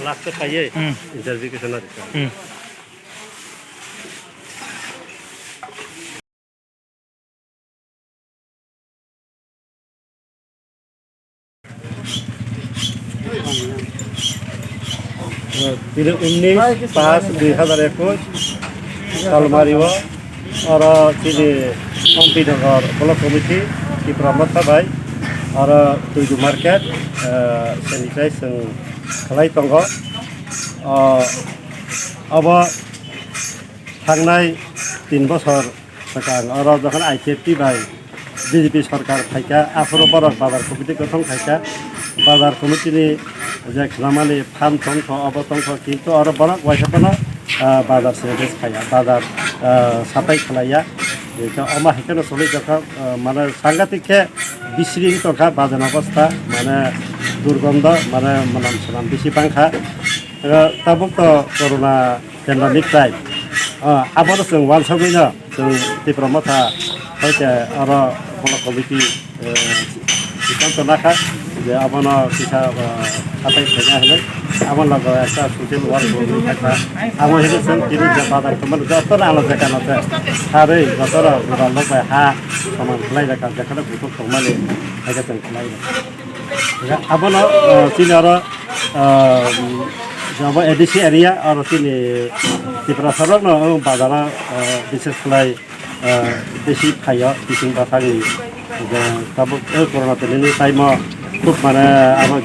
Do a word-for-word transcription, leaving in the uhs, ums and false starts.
Last khaye Hmm. interview kisa na rikha. Hmm. Tini unnish pas dui hazar ekush salmari o oro chini Ompi Nagar Block Committee Tipra Motha bai oro Tuidu Market, eh, sanitize chwng khlai tongo. O, obo thangnai tin bosor swkang oro jokhon I P F T bai B J P sorkar phaikha, aphuru borok bazar committee gothon khaikha. Bazar committee ni je khnamani phan tongkho, obo tongkho, kintu oro borok waisa phano, ah, bazar sanitize khaiya, bazar, ah, sapai khlaiya. Hingkhe omo hai kheno choli tongkha, ah, mane sangatik khe bisri wngwi tongkha bazar ni obostha, mane durgondo, mane mwnam swnam bisi bangkha. Ah, tabuk to corona pandemic time. Ah, abono chwng uansugwino chwng Tipra Motha hoite oro Block Committee, eh, siddhanto nakha je abono kisa, eh, sapai khaina hinwi abo logo ekta social work rwgwi thangkha. Abo hinwi chwng tini je bazar khumani jotono ano jekano je sarwi jotono gura lok bai ha soman khlai rwkha, jekhano buthuk tongmani haikhe chwng khlai rwkha. Abono, eh, chini oro, eh, jabo A D C area oro chini Tiprasa rokno bazaro, eh, bises khlai, eh, bisi phaio bising bwsakni je tabuk, eh, corona pandemic time o khub mane abo